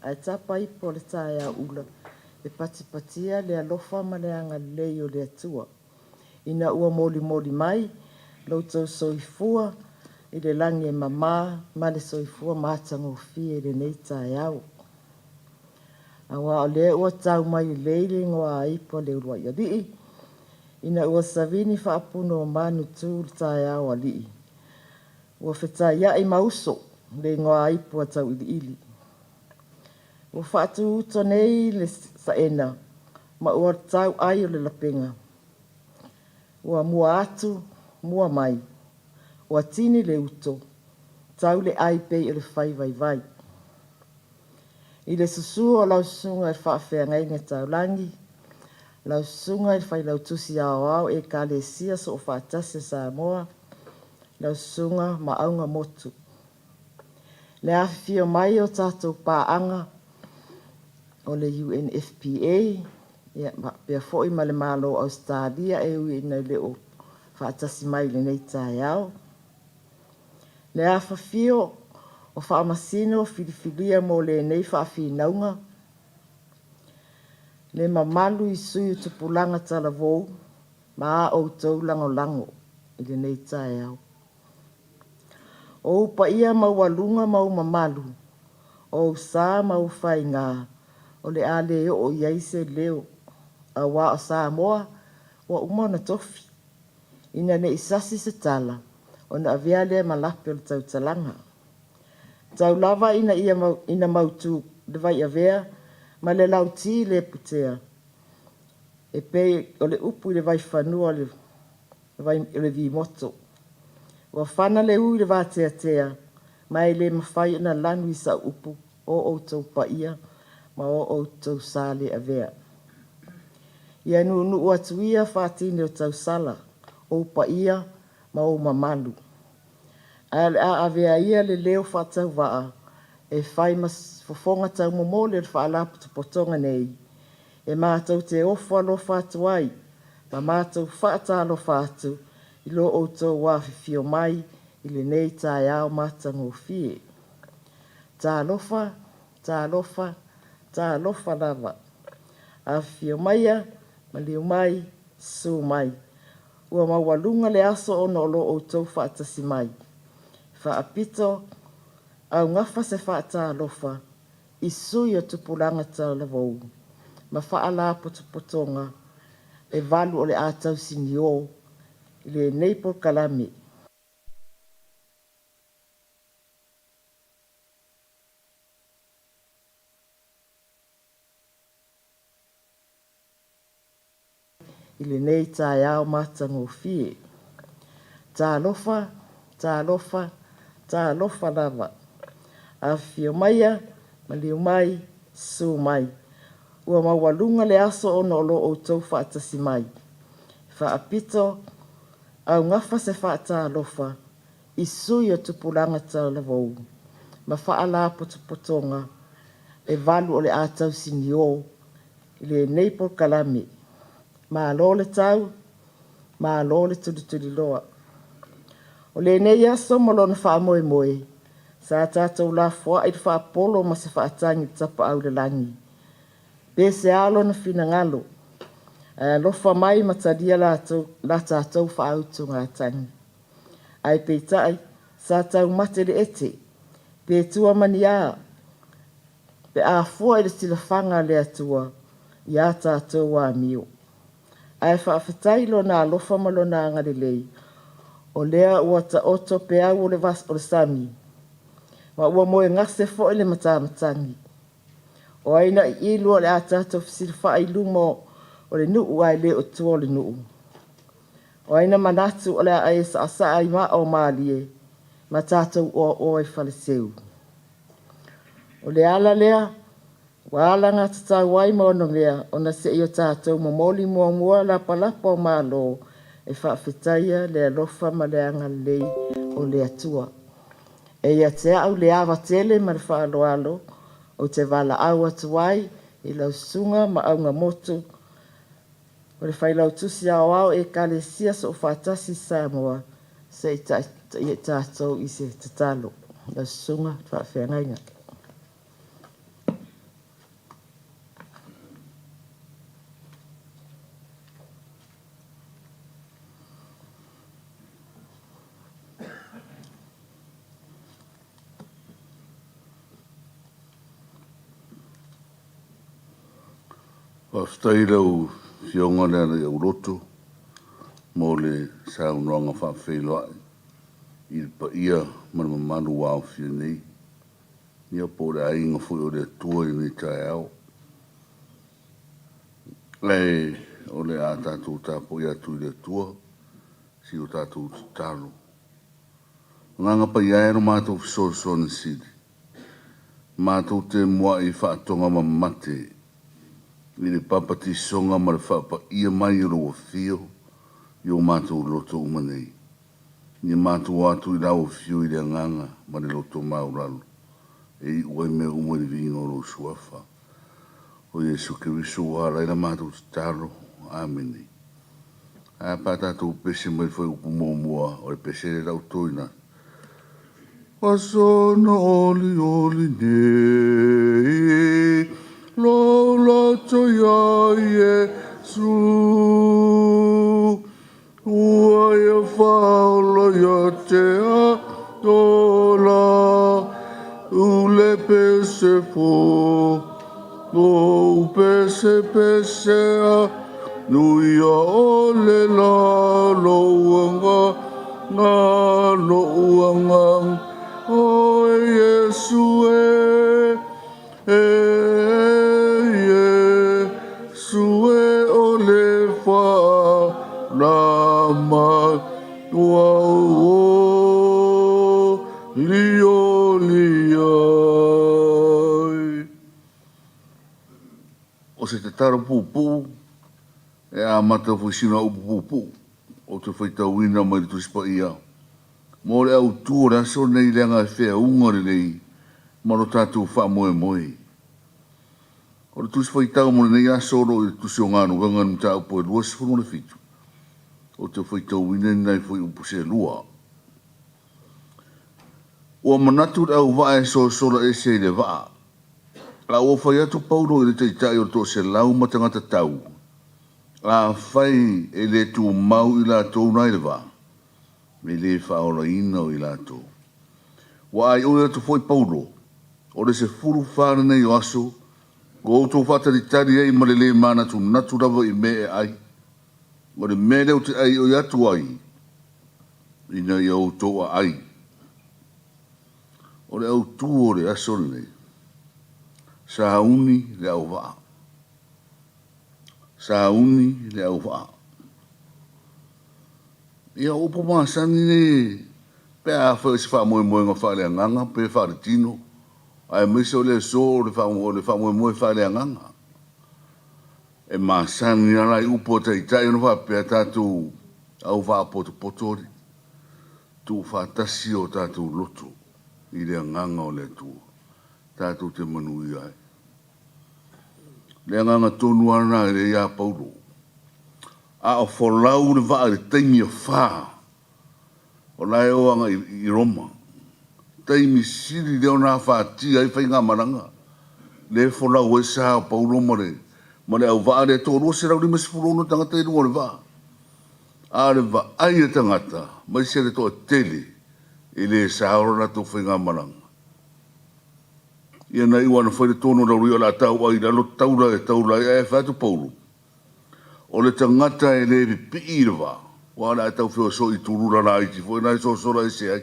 Ae tapa ipu o le taeao ula e patipatia le alofa ma le agalelei o le Atua ina ua molimoli mai lo outou soifua i le lagi e mama ma le soifua matagofie i lenei taeao. Aua o lea ua tau mai lelei le igoa ipu a le uluai alii ina ua savini faapunaomanu tu le taeao alii. Ua fetaiai ma uso le igoa ipu a Tauiliili. Ua faatuuto nei le saena ma ua tau ai o le lapega. Ua mua atu, mua mai. Ua tini le uto, tau le ai pei o le fai vaivai. I le susu o lau susuga i le faafeagaiga taulagi, lau susuga i le failautusi aoao Ekalesia Soofaatasi a Samoa, lau susuga Maauga Motu. Le afifio mai o tatou paaga o le UNFPA, ia faapea foi ma le Malo o Ausetalia e ui ina e le o faatasi mai i lenei taeao. Le afifio o faamasino filifilia mo lenei faafinauga, le mamalu i sui o tupulaga talavou ma a outou lagolago i lenei taeao. O ou paia maualuga ma ou mamalu, o ou sa ma ou faiga, o le a le oo i ai se leo, aua o Samoa ua uma ona tofi. Ina ne i sasi se tala, ona avea lea ma lape o le tautalaga. Tau lava ina ia ina mautu le vaiavea ma le lauti le putea, e pei o le upu i le vaifanua o le vimoto. Ua fana le ū i le vateatea, ma e le mafai ona lanu i sau upu o outou paia ma o outou sa le avea. Ia nuunuu atu ia faatini o tausala, ou paia ma ou mamalu. Ae o le a avea ia le leo faatauvaa e fai ma fofoga taumomoli o le Faalapotopotoga nei, e matou te ofo alofa atu ai ma matou faatalofa atu i lo outou afifio mai i lenei taeao matagofie. Talofa, talofa, talofa lava. Afifio maia, maliu mai, susu mai. Ua maualuga le aso ona o lo outou faatasi mai. Faapito augafa se faatalofa i sui o tupulaga talavou ma faalapotopotoga e valu o le a tausinio i lenei polokalame. I lenei taeao matagofie. Talofa, talofa, talofa lava. Afifio maia, maliu mai, susu mai. Ua maualuga le aso ona o lo outou faatasi mai. Faapito augafa se faatalofa i sui o tupulaga talavou ma faalapotopotoga e valu o le a tausinio i lenei polokalame. Malo le tau, malo le tulituliloa. O lenei aso ma lona faamoemoe, sa tatou lafoai le faapolo ma se faatagi i le tapaau i le lagi. Pe se a lona finagalo, ae alofa mai ma talia la tatou faautugatagi. Ae peitai, sa taumate le ete, pe tua ma ni a, pe a fua i le silafaga a le Atua i a tatou amio. Ae faafetai i Lona alofa ma Lona agalelei, o lea ua taoto peau o le sami, ma ua moegase foi le matamatagi. O ai na iilu o le a tatou fesilafai i luma o le nuu ae le o tua o le nuu? O ai na manatu o le a e saasaa i maa o malie ma tatou oaoa i faleseu? O le ala lea ua alagatatau ai ma onomea ona se i o tatou momoli muamua lapalapa o malo e faafetaia le alofa ma le agalelei o le Atua. E ia te au le ava tele ma le faaaloalo ou te valaau atu ai i lau susuga Maauga Motu o le Failautusi Aoao Ekalesia Soofaatasi i Samoa se i taitaia i tatou i se tatalo. Lau susuga i le faafeagaiga. Faafetai i lau Afioga Lealaiauloto mo le saunoaga faafeiloai i le paia ma le mamalu ua aofia nei, ia po o le aiga foi o le Atua i lenei taeao. Ae o le a tatou tapuai atu i le Atua si o tatou tatalo. Agaga Paia e lo matou fesoasoani sili, matou te muai faatogamamate i le papatisoga ma le faapaia mai o lou afio i o matou loto uma nei. Ia matou atu i lau afio i le agaga ma le loto maualalo e iu ai mea uma i le viiga o lou Suafa, o Iesu Keriso ua ala ai la matou tatalo. Amene. Ae a pe a tatou pese mai le fuaiupu muamua o le pese lea la ua totoina atu. Aso na olioli nei, lou loto iā Iesu, Ua ia faaola ia te ola, U le pese fo, lou pese pesea, Nuia ole la lou agaga, lou agaga, Oe Iesu e, e Iesu e o le faalama, Ua ou olioli ai. O se tatalo puupuu e amata foi sina upu puupuu ou te faitauina mai le Tusi Paia mo le autu o le aso lenei leaga e feauga lelei ma lo tatou faamoemoe. O le Tusi Faitau mo lenei aso o lo o i le Tusi o Galuega i le mataupu e 27, ou te faitauina ni nai fuaiupu se lua. Ua manatu le auvaa e sosola ese i le vaa, a ua fai atu Paulo i le taitai o le toaselau ma tagata tau, Afai e le tumau i latou na i le vaa, e le faaolaina o i latou. Ua aioi atu foi Paulo, o le 14 lenei o aso ua outou faatalitali ai ma le le manatunatu lava i mea e ai. O le mea lea ou te aioi atu ai, ina ia outou aai. O le autu o le aso lenei, sauni le auvaa. Sauni le auvaa. Ia, o upu masani nei pe afai o se faamoemoega faaleagaga pe faaletino, aemaise o le aso o le faamoemoe faaleagaga. E masani lava la i upu a taitai ona faapea tatou auvaa potopoto alii, tuufaatasi o tatou loto i le agaga o le Atua, tatou te manuia ai. Le agaga tonu lava lena e lea ia Paulo. A o folau le vaa i le taimi e fa, o la e o agai i Roma. Taimi sili lea ona afatia ai faigamalaga, lea e folau ai sa o Paulo ma le, ma le auvaa lea e 256 tagata i luga o le vaa. A o le vaai a tagata, maise le toatele, e le sao le latou faigamalaga. Ia na iu lava ina fai le tonu a Lauria o le a tau ai i lalo taula e taula ai, ae fai atu Paulo, O le tagata e le pipii i le vaa, aua o le a tau feosoi i tulula laiti foi na e sosola ese ai.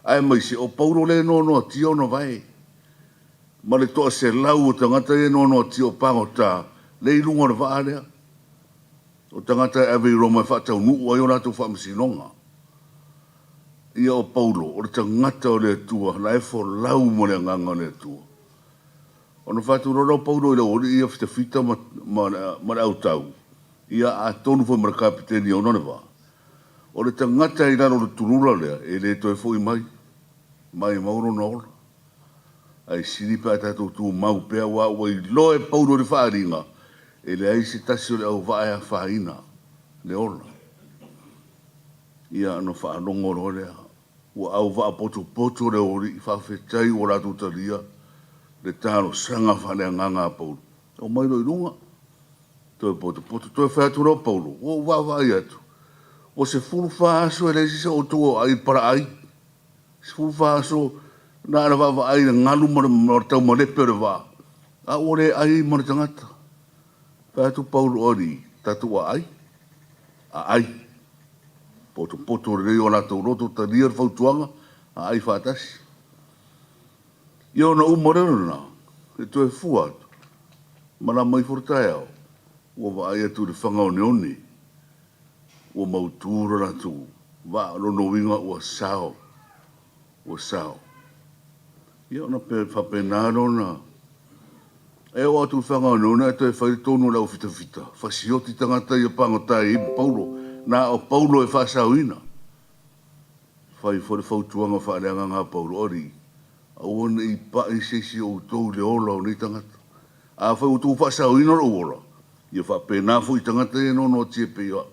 Aemaise o Paulo lea e noanoatia ona vae, ma le toaselau o tagata ia e noanoatia o pagota lea e i luga o le vaa lea, o tagata e ave i Roma e faataunuu ai o latou faamasinoga. Ia o Paulo, o le tagata o le Atua, la e folau ma le Agaga o le Atua. Ona faatu loa lea o Paulo i le aualii ia fitafita ma, ma, ma le autau, ia atonu foi ma le kapeteni e ona le vaa, o le tagata i lalo o le tulula lea, e le toe foi mai, maimau lona ola. Ae sili pe a tatou tumau pea, aua ua iloa e Paulo i le faaaliga, e leai se tasi o le auvaa e afaina le ola. Ia ona faalogo loa lea, ua auvaa potopoto le aualii, faafetai ua latou talia le talosaga faaleagaga a Paulo. Omai loa i luga, toe potopoto. Toe fai atu loa Paulo, ua ou vaavaai atu, ua 14 aso e leai se isi o outou o ai i le palaai. 14 aso na ona vaavaai i le galu ma le taumalepe o le vaa, a ua le ai ma le tagata. Fai atu Paulo, O alii, tatou aai, aai. Potopoto lelei o latou loto, talia le fautuaga, aai faatasi. Ia ona uma lea lena, e toe fua atu, malama ifo le taeao, ua vaai atu i le faga oneone, ua mautu lo latou vaa, o lona uiga ua sao, ua sao. Ia ona faapena lea ona e oo atu i le faga oneone ae toe fai le tonu a le aufitafita, fasioti tagata ia pagota ai ma Paulo, na o Paulo e faasaoina. Fai foi le fautuaga faaleagaga a Paulo, O alii, aua ne i pai se isi o outou i le ola o nei tagata. Afai ua outou faasaoina lou ola, ia faapena foi i tagata ia e noanoatia pei o au,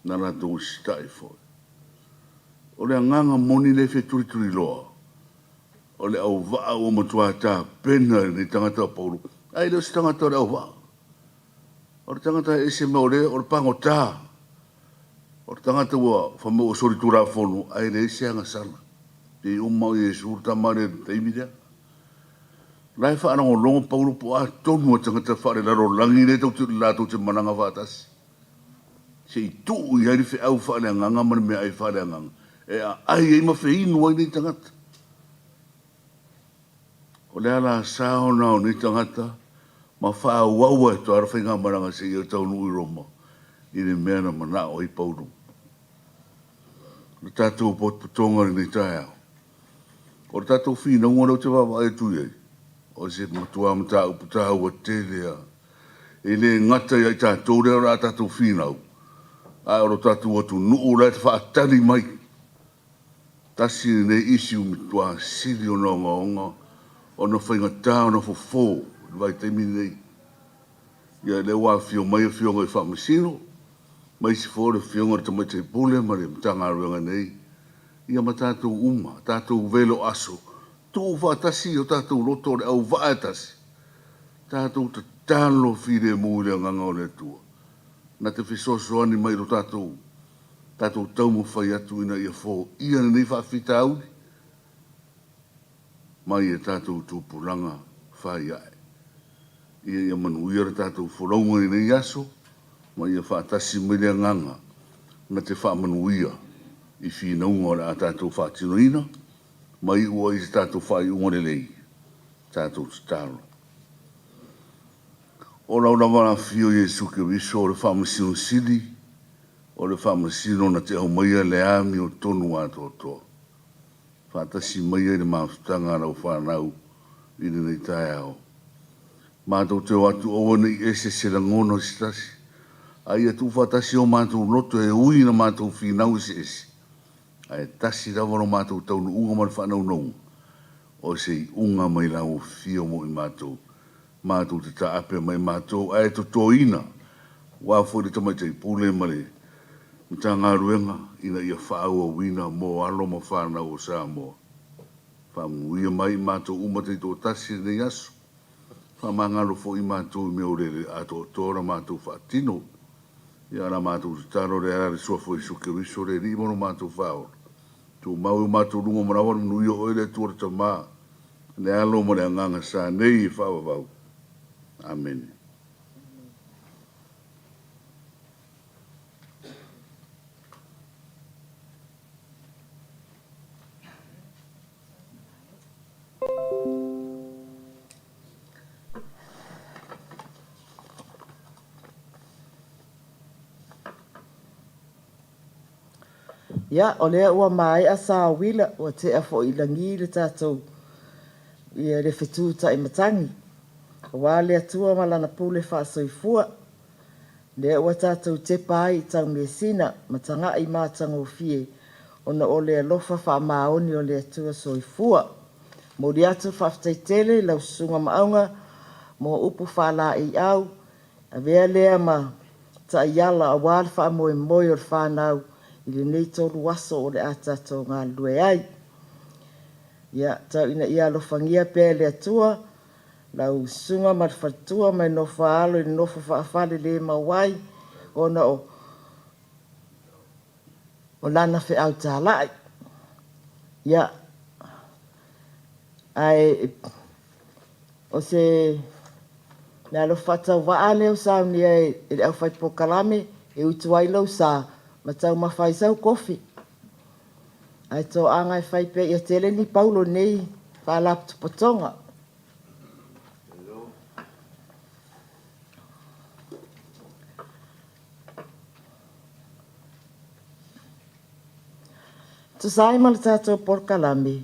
na latou usitai foi. O le agaga moni lea e fia tulituliloa, o le auvaa ua matua tapena e lenei tagata o Paulo, ae le o se tagata o le auvaa. O le tagata e ese mai o le, o le pagota. O le tagata ua fai mai ua solitulafono ae leai se agasala. Pei uma o Iesu le tama lea i le taimi lea. O la e faalogologo Paulo po o a tonu a tagata faalelalolagi lea latou te malaga faatasi. Se i tuu i ai le feau faaleagaga ma le meaai faaleagaga e aai ai ma feinu ai nei tagata. O le ala sao na o nei tagata ma faaauau atu lava le faigamalaga seia taunuu i Roma i le mea na manao ai Paulo. O le tatou potopotoga i lenei taeao, o le tatou finauga lea ou te vaavaai atu i ai, o se matua mataupu taua tele lava. E le gata ia i tatou lea o le a tatou finau, ae o lo tatou atunuu la e faatali mai. Tasi lenei issue matua sili ona ogaoga ona faigata ona fofo i le vaitaimi lenei. Ia lea ua afifio mai Afioga i Faamasino, ma isi foi o le Afioga i le Tamaitai Pule ma le Matagaluega nei, ia ma tatou uma, tatou velo aso, tuu faatasi o tatou loto o le auvaa e tasi, tatou tatalo filemu i le Agaga o le Atua, na te fesoasoani mai i lo tatou tatou taumafai atu ina ia foia lenei faafitauli mai e tatou tupulaga fai ae. Ia ia manuia le tatou folauga i lenei aso ma ia faatasi mai le Agaga na te faamanuia i finauga o le a tatou faatinoina ma iu ai i se tatou faaiuga lelei. Tatou tatalo. O lau lava afifio o Iesu Keriso o le Faamasino Sili, o le Faamasino na te aumaia le amiotonu atoatoa. Faatasi mai ai le mafutaga a lau fanau i lenei taeao. Matou te o atu aua ne i ese se lagona o se tasi, a ia tuufaatasi o matou loto e ui ina matou finau eseese, ae tasi lava lo matou taunuuga ma le faanaunauga, o se iuga mai lau afio mo i matou, matou te taape mai matou ae totoina aua foi le Tamaitai Pule ma le Matagaluega ina ia faaauauina mo alo ma fanau o Samoa. Faamanuia mai i matou uma taitoatasi i lenei aso. Faamagalo foi i matou i mea o lele atoatoa la matou faatino. Ia la matou tatalo le ala le Suafa o Iesu Keriso le Alii ma lo matou Faaola. Tumau i o matou luga ma lawa le manuia o Oe le Atua le Tama, le Alo ma le Agaga sa nei e faavavau. Amene. Ia, o lea ua maea saoila, ua tea foi i lagi le tatou, ia, le fetu taimatagi, aua le Atua ma Lana pule faasoifua. Lea ua tatou tepa ai i Taumeasina ma taga'i matagofie ona o le alofa faamaoni o le Atua Soifua. Momoli atu le faafetai tele i lau Susuga Maauga mo upu faalaeiau, avea lea ma taiala aua le faamoemoe o le fanau i lenei tolu aso o le a tatou galulue ai. Ia, tau ina ia alofagia pea e le Atua lau susuga ma le faletua ma le nofo a alo i le nofo faafale le mau ai ona o lana feau talai. Ia, ae o se. Meaalofa faatauvaa lea ua saunia e le aufai polokalame e utu ai lou sa ma taumafa ai sau kofi. Ae toaga e fai pea ia tele ni paulo i lenei Faalapotopotoga. Tusa ai ma le tatou polokalame,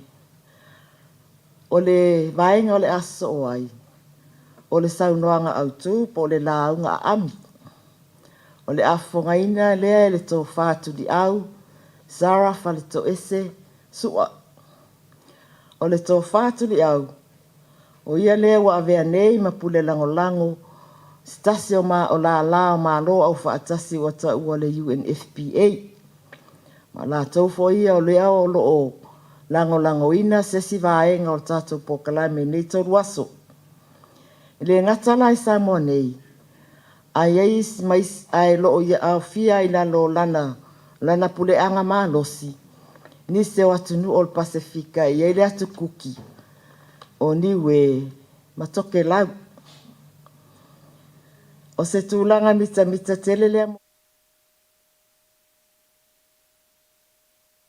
o le vaega o le a sosoo ai, o le saunoaga autu po o le lauga aami. O le a fofogaina lea e le Tofa Tuliau Sarah Faletoese Su'a. O le Tofa Tuliau, o ia lea ua avea nei ma pule lagolago se tasi o o lala o Malo Aufaatasi ua taua le UNFPA. Ma o latou foi ia o lea o lo o lagolagoina se isi vaega o le tatou polokalame i nei 3 aso. E le gata la i Samoa nei, ae i ai isi ma isi, ae lo o aofia i lalo o lana, lana puleaga malosi, nisi o atunuu o le Pasefika e i ai le atu Kuki, o Niue ma Tokelau. O se tulaga mitamita tele lea.